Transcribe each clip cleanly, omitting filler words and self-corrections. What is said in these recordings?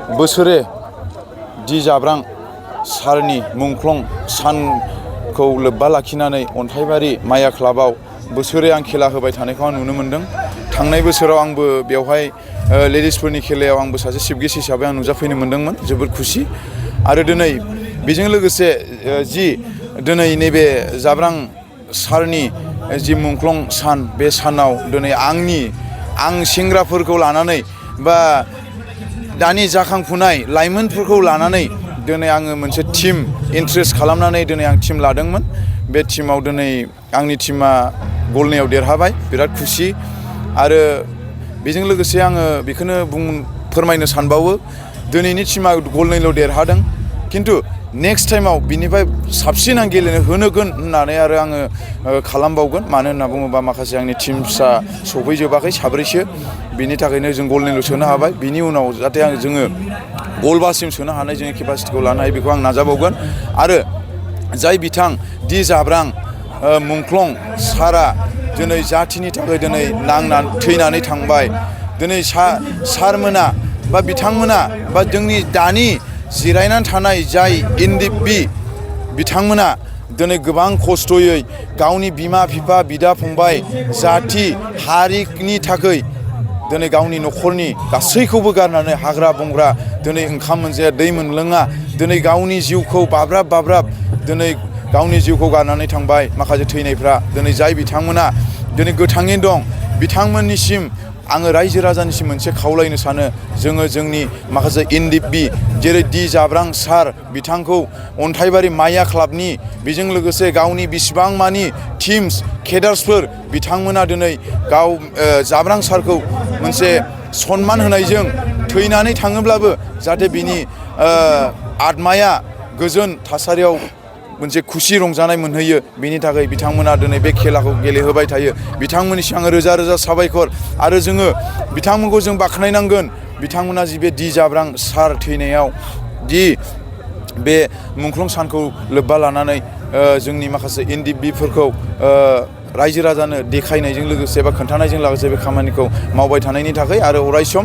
बोसोरे दि जाब्रां सारनि मुंख्लं सानखौ लोब्बा लाखिनानै अन्थाइबारि माया क्लाबाव बोसोरे आं खेला होबाय थानायखौ आं नुनो मोन्दों। थांनाय बोसोराव आंबो बेवहाय लेडिसफोरनि खेलायाव आंबो सासे चिफ गेस्ट हिसाबै आं नुजाफैनो मोन्दोंमोन। जोबोद खुसि आरो दिनै बेजों लोगोसे जि दिनै नैबे जाब्रां सारनि जि मुंख्लं सान बे सानाव दिनै आं सेंग्राफोरखौ लानानै बा दानि जाखांफुनाय लाइमोनफोरखौ लानानै दिनै आङो मोनसे टिम इन्ट्रेस्ट खालामनानै दिनै आं टिम लादोंमोन। बे टिमाव दिनै आंनि टिमा गलनैयाव देरहाबाय, बिराद खुसि। आरो बेजों लोगोसे आङो बेखौनो फोरमायनो सानबावो, दिनैनि टिमा गलनैल' देरहादों, खिन्थु नेक्स्ट टाइमाव बिनिफ्राय साबसिन आं गेलेनो होगोन होननानै आरो आङो खालामबावगोन। मानो होनना बुङोबा माखासे आंनि टिमसा सफैजोबाखै, साब्रैसो, बिनि थाखायनो जों गलनैल' सोनो हाबाय। बिनि उनाव जाहाथे जोङो गलबासिम सोनो हानाय जोङो केपासिटिखौ लानो हायो, बेखौ आं नाजाबावगोन। आरो जाय बिथां दि जाब्रां मुंख्लं सारा दिनै जाथिनि थाखाय दिनै थैनानै थांबाय, दिनै सारमोना बा बिथांमोना बा जोंनि दानि जिरायनानै थानाय जाय एनडिएफबि बिथांमोना दिनै गोबां खस्थ'यै गावनि बिमा बिफा बिदा फंबाय जाथि हारिनि थाखाय दिनै गावनि न'खरनि गासैखौबो गारनानै हाग्रा बंग्रा दिनै ओंखाम मोनजाया दै मोनलोङा दिनै गावनि जिउखौ बाब्राब दिनै गावनि जिउखौ गारनानै थांबाय। माखासे थैनायफ्रा दिनै जाय बिथांमोना दिनै गोथाङैनो दं, बिथांमोननिसिम आङो रायजो राजानिसिम मोनसे खावलायनो सानो, जोङो जोंनि माखासे एनडिएफबि जेरै दि जाब्रां सार बिथांखौ अन्थाइबारि माया क्लाबनि बेजों लोगोसे गावनि बिसिबां मानि टिम्स केडार्सफोर बिथांमोना दिनै जाब्रां सारखौ मोनसे सनमान होनायजों थैनानै थाङोब्लाबो जाहाथे बिनि आत्माया गोजोन थासारियाव मोनसे खुसि रंजानाय मोनहैयो, बेनि थाखाय बिथांमोना दिनै बे खेलाखौ गेलेहोबाय थायो। बिथांमोननिसिम आङो रोजा रोजा साबायखर। आरो जोङो बिथांमोनखौ जों बाख्नायनांगोन, बिथांमोना जि बे दि जाब्रां सार थैनायाव दि बे मुंख्लं सानखौ लोब्बा लानानै जोंनि माखासे एनडिएफबिफोरखौ रायजो राजानो देखायनायजों लोगोसे बा खोन्थानायजों लोगोसे बे खामानिखौ मावबाय थानायनि थाखाय आरो अरायसम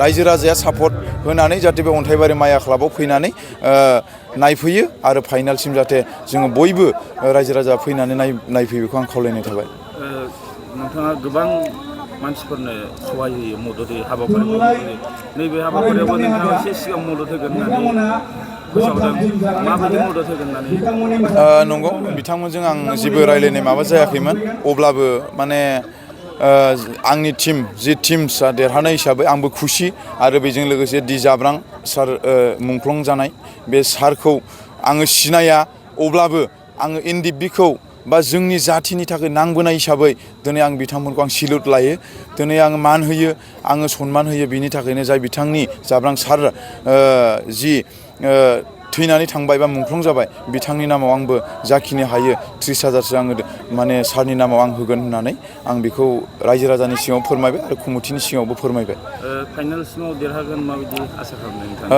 रायजो राजाया सापर्ट होनानै जाहाथे बे अन्थाइबारि माया क्लाबाव फैनानै नायफैयो आरो फाइनालसिम जाहाथे जोङो बयबो रायजो राजा फैनानै नायफैयो, बेखौ आं खावलायनाय थाबाय। नोंथाङा गोबां मानसिफोरनो सहाय होयो, मदद होयो, हाबाफारिफोर नैबे हाबाफारियावबो नोंथाङा एसे सिगां मदद होगोन होननानै फोसावदों, माबायदि मदद होगोन होननानै? नंगौ, बिथांमोनजों आं जेबो रायलायनाय माबा जायाखैमोन, अब्लाबो माने आंनि जि टिमसा देरहानाय हिसाबै आंबो खुसि। आरो बेजों लोगोसे दि जाब्रां सार मुंख्लं जानाय बे सारखौ आङो सिनाया, अब्लाबो आङो एनडिएफबिखौ बा जोंनि जाथिनि थाखाय नांबोनाय हिसाबै दिनै आं बिथांमोनखौ आं सिलुट लायो, दिनै आङो मान होयो, आङो सनमान होयो। बिनि थाखायनो जाय बिथांनि जाब्रां सार जि थैनानै थांबाय बा मुंख्लं जाबाय, बिथांनि नामाव आंबो जाखिनि हायो 30,000सो आङो माने सारनि नामाव आं होगोन होननानै आं बेखौ रायजो राजानि सिगाङाव फोरमायबाय आरो कमिटिनि सिगाङावबो फोरमायबाय। फाइनालसिमाव देरहागोन माबायदि आसा खालामदों नोंथाङा?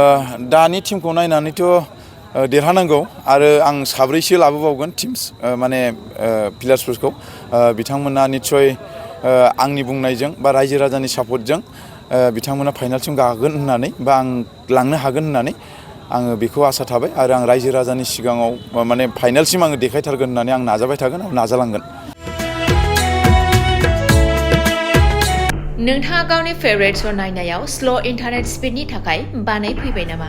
दानि टिमखौ नायनानैथ' देरहानांगौ, आरो आं साब्रैसो लाबोबावगोन टिम्स माने प्लेयार्सफोरखौ। बिथांमोना निस्सय आंनि बुंनायजों बा रायजो राजानि सापर्टजों बिथांमोना फाइनालसिम गागोन होननानै बा आं लांनो हागोन होननानै आङो बेखौ आसा थाबाय। आरो आं रायजो राजानि सिगाङाव माने फाइनालसिम आङो देखायथारगोन होननानै आं नाजाबाय थागोन आरो नाजालांगोन। नोंथाङा गावनि फेभरेट श' नायनायाव स्ल' इन्टारनेट स्पिडनि थाखाय बानायफैबाय नामा?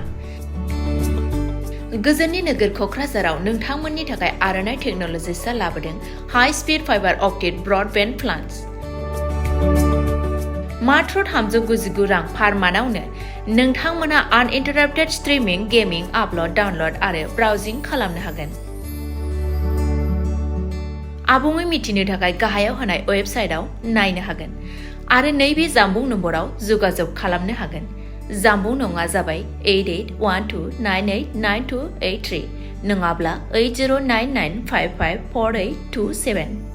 गोजोननि नोगोर क'क्राझाराव नोंथांमोननि थाखाय आर'नाइ टेक्न'लजिसआ लाबोदों high speed fibre optic broadband plans. मात्र 399 रां पार मान्थआवनो नोंथांमोना आनइन्टाराप्टेड स्ट्रीमिंग, गेमिं, आपल'ड, डाउनल'ड आरो ब्राउजिं खालामनो हागोन। आबुङै मिथिनो थाखाय गाहायाव होनाय वेबसाइटआव नायनो हागोन आरो नैबे जामबुं नम्बराव जगाजग खालामनो हागोन। जामबुं नङा जाबाय 8812989283 नङाब्ला 8099554827।